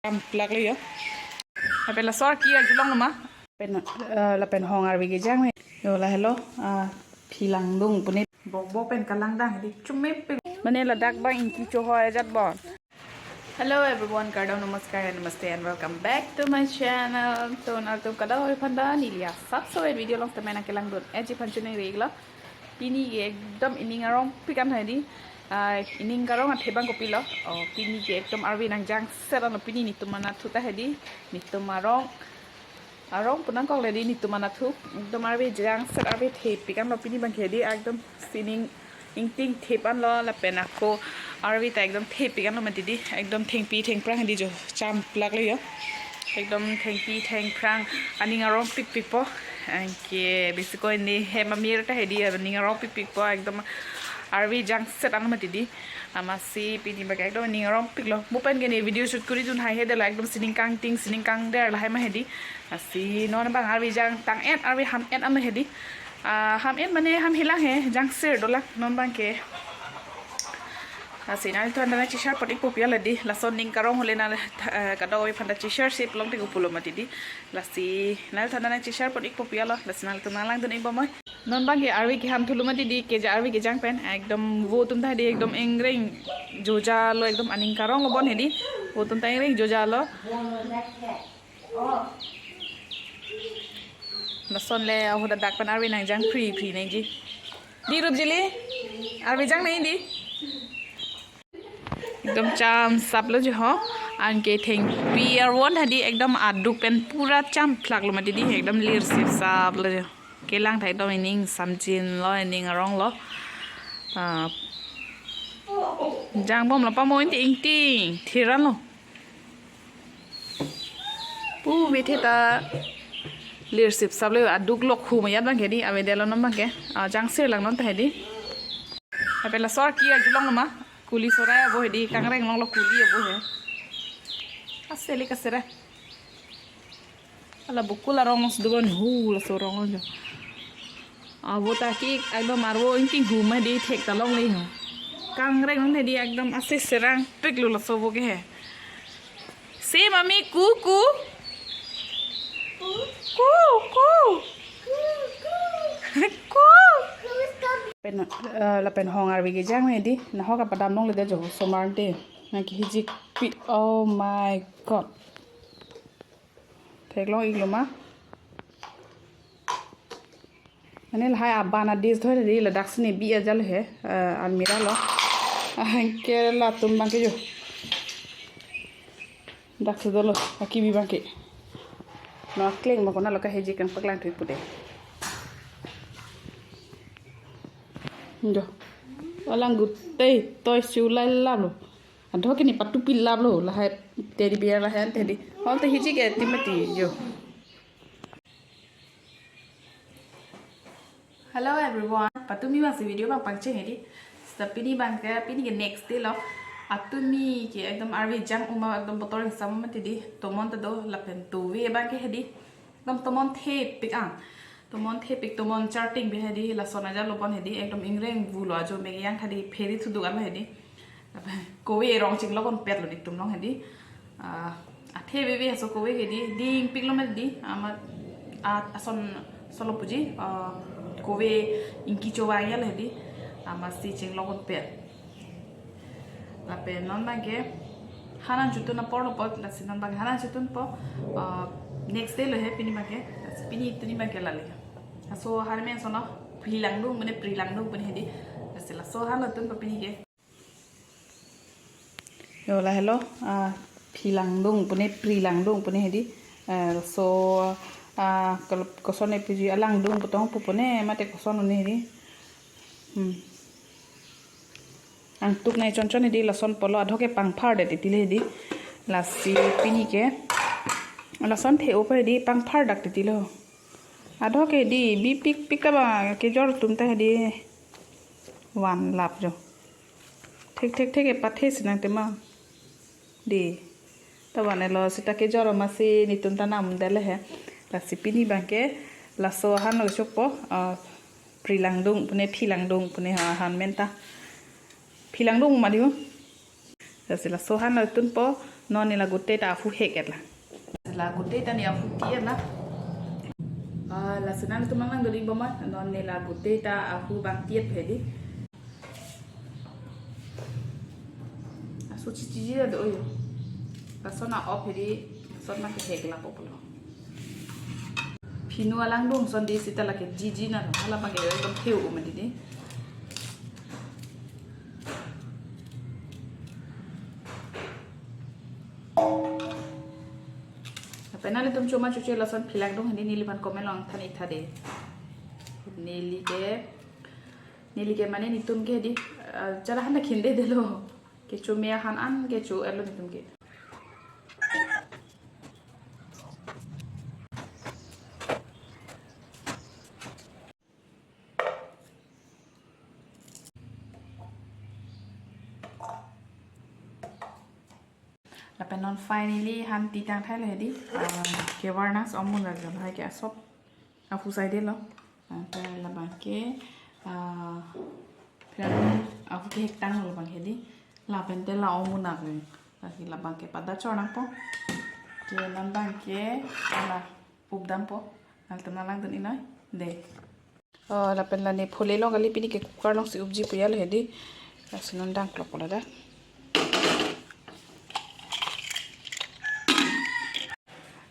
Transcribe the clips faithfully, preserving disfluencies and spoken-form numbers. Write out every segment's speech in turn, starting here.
Kam plak le yo. Lapen laso arki arjulong lo ma. Pen, eh, lapen hong arve kejang me. Yo lahelo, ah, phi langdung pune. Bok bok pen kalangdang hedi chumep pe. Mane ladak bang ingki chohoi ajat bon. Hello everyone, kardom, namaskar and namaste and welcome back to my channel. To nangtum kadokave aphan ta neli asap so video along temen nangkelangdun-eji aphan choningri iklo. Pini ke ekdom ining arongpik an hedi. Ah, ining karong athe bang kopilo. Oh, pini ke ekdom arve nangjangset anlo pini netum anatthu ta hedi. Netum arong, arong pu nangkok le di, netum anatthu. Ekdom arve jangset, arve thepik anlo pini bang ke hedi. Ekdom sining ingting thep anlo lapen ako arve ta ekdom thepik anlo mati di. Ekdom thengpi thengphrang hedi jo, cham plak le yo. Ekdom thengpi thengphrang, aning arongpikpik po. Anke besi ko ini hem amir ta hedi, aning arongpikpik po, ekdom arve jangset anlo mati di. Amatsi pini bang ke ekdom aning arongpik lo. Mo pen ke ne video shoot koridun hai hedi lo, ekdom sining kangting sining kangder lahai ma hedi. Lasi non bang arve jangtang-et, arve ham-et anlo hedi. Ah, ham-et mane ham hilang he, jangsir dolang non bang ke. Lasi nanglitumphan ta nangcheshare pon ikpo pi ala di, lason ning karong hole nang, eh, kadokave aphan ta cheshare si plong tik pulo mati di. Lasi nanglitumphan ta nangcheshare pon ikpo pi ala, lasi nanglitum nanglangdun ikbom oi. Non bang ke arve keham thulo mati di, keja arve kejang pen, ekdom vo atum ta hedi ekdom ingreng jojalo, ekdom aning karong lo bon hedi, vo atum ta ingreng jojalo. Lason le ahut adak pen arve nangjang phri phri nangji. Di Rupjili, arve jang nang di. Ekdom cham sap lo jo ho. Anke thengpi arvon hedi ekdom aduk pen pura cham plak lo mati di, ekdom lir sip sap lo jo. Kelang ta ekdom ining samjin lo, ining arong lo. Ah, jangbom lo pamo, ingting ingting thir anlo. Pu vethe ta lir sip sap le, aduk lok hu mayat bang ke di, avedetlo non bang ke. Ah, jangsir lang non ta hedi. Lapen laso arki arjulong lo ma. Kuli sorai abo hedi, kangreng longlo kuli abo he. Aseli kasera. Ala bukul arong sudubon hu laso arong lo jo. Abo ta ki ekdom arvo ingting hu ma hedi, thek ta longle ho. Kangreng non hedi ekdom ase serangpik lo laso abo ke he. Se mami ku ku. Ku ku. Ku. Pen, eh, lapen hong arve kejang me di, nahok apadam longle de jo, osomar te. Nang kehijik pi, oh my God. Theklong iklo ma. Mane lahai aban adis thoi di, ladak si ne bi ajal he, eh, almirah lo. Anke latum bang ke jo. Dak si dolo, akibi bang ke. No akleng ma konatlo kahijik kangpaklang thui pu de. Jo. Alang gutei toy si ulai lap lo. Adho ke ne patupi lap lo, lahai teddy bear lahai an teddy. Hol te hijik ke timati jo. Hello everyone, patumi bang si video bang pangcheng hedi. Seta pini bang ke, pini ke next day lo. Atumi ke ekdom arve jang uma ekdom botor ingsam mati di. Tomon ta do lapen tove bang ke hedi. Ekdom tomon thepik an. Tomon thepik, tomon charting bi hedi, lason ajat lo bon hedi, ekdom ingreng vu lo ajo, mek yang thadi pheri thuduk an lo hedi. Kove rong chinglok ponpet lo netum along hedi. Ah, athe veve aso kove hedi, dingpik lo mati di, amat, ah, ason solo puji, ah, kove ingki chovang ya lo hedi, amatsi chinglok ponpet. Lapen non bang ke han an jutun apor lo pot, lasi non bang han an jutun po, ah, next day lo he pini bang ke, lasi pini tuni bang ke lale. Laso han men sono, phi langdung pune, pri langdung pune hedi, lasi laso han lo tun po pini ke. Yo lahelo, ah, phi langdung pune, pri langdung pune hedi. Eh, so, ah, kal-, koson ne puji alangdung pu tong pu pune, mate koson ne hedi. Hmm. Angtuk ne chonchon hedi, lason pulo adho ke pangphar det titile hedi. Lasi pini ke. Lason the-o pa hedi pangphar dak titilo. Adho ke di, bipikpik ta bang, kejor atum ta hedi. Van lap jo. Thek thek thek epathe si nang tema. Di. Ta van elo seta kejor amatsi netum ta nam dele he. Lasi pini bang ke laso han lo chokpo, ah, pri langdung pune, phi langdung pune ha han men ta. Phi langdung ma di ho. Lasi laso han lo tun po, Non ne la gute ta ahu hek et la. La gute ta ne ahu ti et la. Ah, lasi nanglitum nanglang dori bomai. Non ne la gute ta ahu bang ti et hedi. Aso chichiji do yo. Lason a-off hedi, lason ma kehek lapo pulo. Phinu alangdung ason di sita lake jiji na, hala bang ke ekdom theu um didi. Lapen nanglitum choma choche lason philangdung hedi neliphan comment along than ik tha dei. Neli ke, neli ke mane netum ke hedi, ah, chara han ta khinde delo. Kecho me han an kecho et lo netum ke. Lapen non finally han ti tang thailo hedi. Ah, ke varnas omun ra jabhai ke asop ahu sai delo. Lapen labang ke, ah, philan ahu kehek tanglo labang hedi. Lapen te la omun nang. Lasi labang ke pada chor nangpo. Ke non bang ke la up dampo. Nanglitum nanglang dun ik noi. Dei. Oh, lapen la ne phule long kali, pini ke cooker alongsi upji pu ya lo hedi. Lasi non dang klok pula da.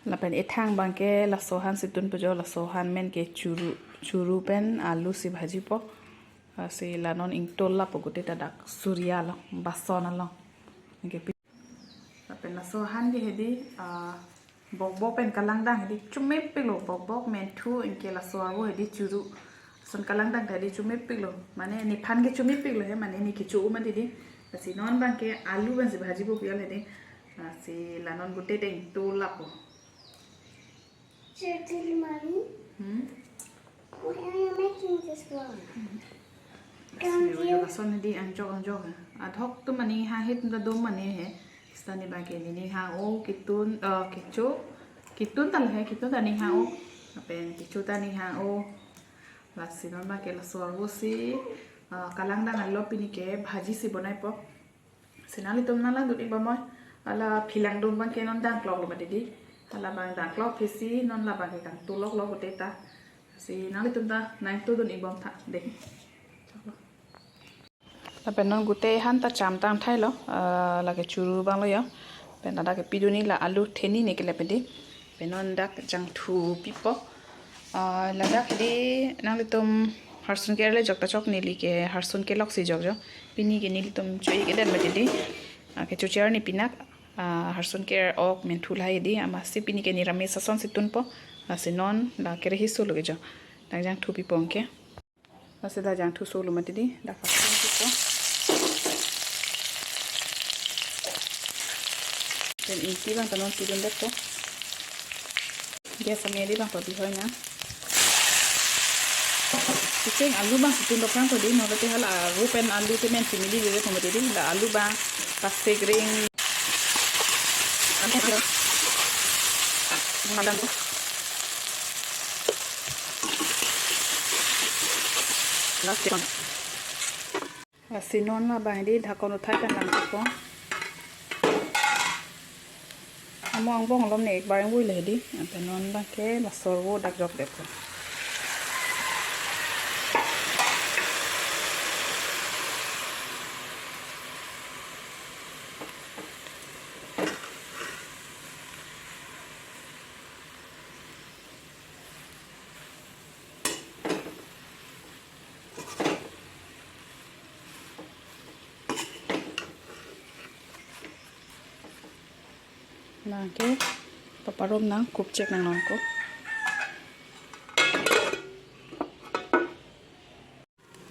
Lapen ethang bang ke laso han si tun pu jo, laso han men ke churu, churu pen alu si bhaji po. Lasi la non ingtol lapo gute ta dak suri along, bason along. Anke pi-, lapen laso han ke hedi, ah, bokbok pen kalangdang hedi chomepiklo, bokbok, menthu, anke laso arvo hedi churu. Lason kalangdang ta hedi chomepiklo. Mane nephan ke chomepiklo he, mane ne kecho um didi. Lasi non bang ke alu bang si bhaji po pu ya lo hedi. Lasi la non gute ta ingtol lapo. Mommy, hmm? Why are you making this one? Lasi yo lason hedi angjok angjok. Adhok tu mane ha hit da dum mane he. Sita ne bang ke ne ning hang-o ketun, eh, kecho. Ketun ta lo he, ketun ta ning hang-o. Lapen kecho ta ning hang-o. Lasi non bang ke laso arvo si, eh, kalangdang alo pini ke bhaji si bonai po. Si nanglitum nanglang dun ik bomai. Hala philangdung bang ke non dang klok lo mati di. Hala bang dang klok phisi non labang ke kangtulok lo gute ta. Si nanglitum ta nangtudun ik bom tha dei. Lapen non gute han ta cham tang thailo, ah, lake churu bang lo ya. Pen ladak ke pidun ik la alu theni ne kele pe di. Pen non dak jangthu pipo. Ah, ladak di nanglitum harsun ke le jok ta chok, neli ke harsun kelok si jok jo. Pini ke nelitum cho-ik edet mati di. Ah, kecho char ni pinak, ah, harsun ke ok menthu lahai di. Amatsi pini ke niramis ason si tunpo. Lasi non la kerehi solo ke jo. Dak jangthu pipo anke. Lasi dak jangthu solo mati di, dak harsun pipo. Pen ingti bang ta non pidun det po. Gas ame di bang pabi hoi na. Kecheng alu bang si tun dokang to di, non te hala arvo pen alu te men si mili dede po mati di, la alu bang pasek ring. Last one. Lasi non labang di dhakon uthai pen langthupo. Amo angbong alom ne ekbar ingvoi le di. Ante non bang ke laso arvo dak jok det po. Nang ke paparum nang kup chek nang nang ko.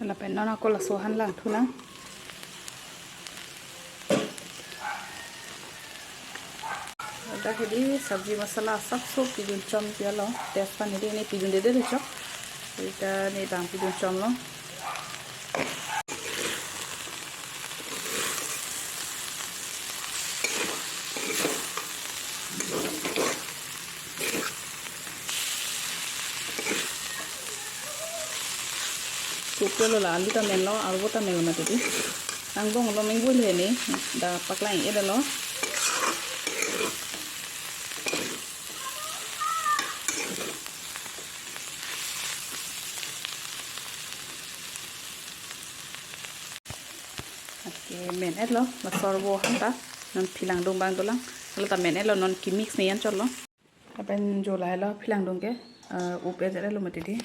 Lapen non ako laso han langthu nang. Dak hedi sabji masala asapso pidun chom pialo. Test pan hedi ne pidun dede chok. Ita ne bang pidun chom lo. Kup lo la alu ta menlo, arvo ta menlo mati di. Angbong alom ingvoi le ne, dak paklang edetlo. Men-etlo, la sorbo hanta, non phi langdung abang dolang. Lo ta men-etlo, non kemix ne an chotlo. Lapen jo lahelo phi langdung ke, uh, up-et-etlo mati di.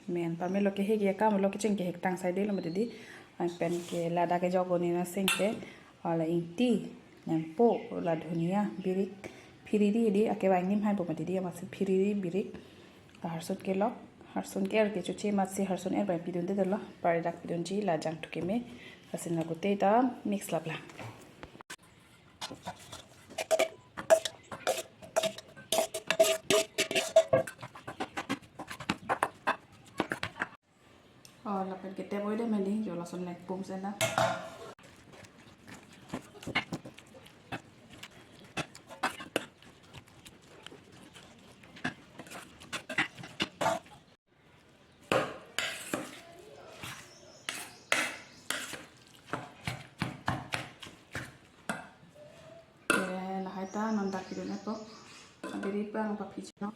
Men pamelo ke hek ya kam lo ke cheng ke hek tang sai de lo mati di. Lapen ke ladak ke jok oni na seng ke, uh, la ingti, nempo, la dhania, birik, phiriri di, ake bang nim hai po mati di, amatsi phiriri, birik, la harsun kelok, harsun ke-er ke choche amatsi harsun er bang pidun de lo, pare dak pidunji, la jangthu keme, lason la gute ta mix laplang. Oh, lapen ke tep oi de meli, jo lason lek pum sena. Eh, lahai ta non dak pidun-etpo. Abiri pang paphiji non.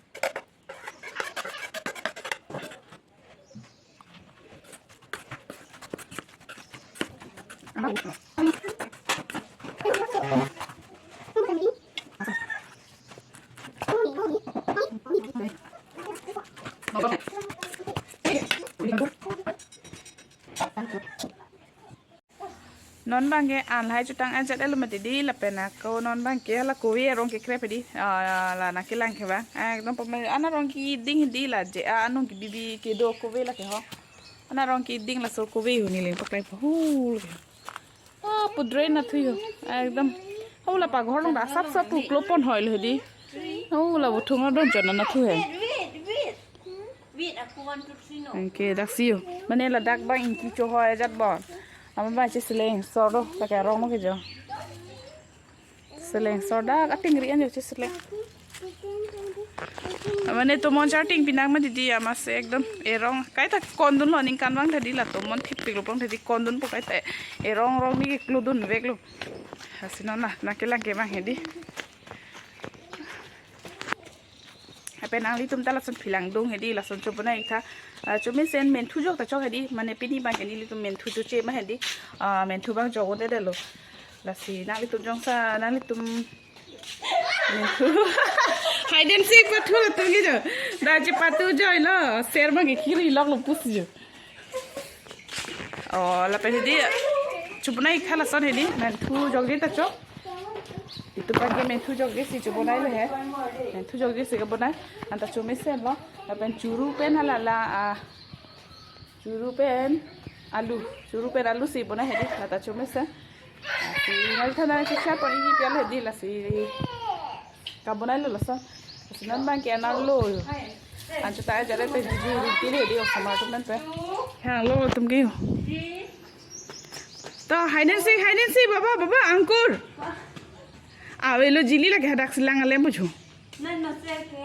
Non abang ke an lahai chotang ajat elo mati di lapen ako non abang ke la kove arong kekrep di, ah, la nangkelang ke abang. Ah, ekdom pama an arong keding di la je, ah, anong kebibi kedo kove lake ho. An arong keding laso kove hu neli paklang po hu. Ah, pudre nathu ho. Ah, ekdom. Ho la paghor along dak sap sap pu klopon hoi lo di. Ho la bothung adon chon nathu he. Wait, wait, wait. Wait, aku one, two, three, no. Anke dak si ho. Mane ladak abang ingki chohoi ajat bon. Ama abang che seleng sor do, lake arong mo ke jo. Seleng sor dak ating ri an jo che seleng. Mane tomon charting pinang ma didi amatsi ekdom erong kaita kondun lo ningkan abang tadi la tomon thipik lo pong tadi kondun po kaita erong rong ni klodun vek lo. Lasi non la nangkelang ke abang hedi. Lapen nanglitum ta lason phi langdung hedi, lason chobonai tha. Ah, chomesen menthu jok ta chok hedi, mane pini abang ke nelitum menthu choche ma hedi. Ah, menthu abang jok un-edetlo. Lasi nanglitum jongsi, nanglitum menthu. Hide and seek pathu latum ke jo. Dak chepathu joilo, ser abang ke kiri lok lo pusi jo. Oh, lapen hedi chobonai tha lason hedi, menthu jokje ta chok. Itum abang ke menthu jokje si chobonailo he. Menthu jokje si kabonai. Anta chomesen lo. Lapen churu pen hala la, ah, churu pen alu. Churu pen alu si bonai hedi. Lata chomesen. Si nang thana ke siapa ini pial hedi lasi. Kabonailo lason. Lasi non abang ke anarlo. Anchot ta ajat-et pen juju rinti hedi osomar atum pen. Hang lo atum ke. To hide and seek, hide and seek, baba, baba, angkur. Avelo jili lake hadak si lang alem puchu. Nang no sir ke.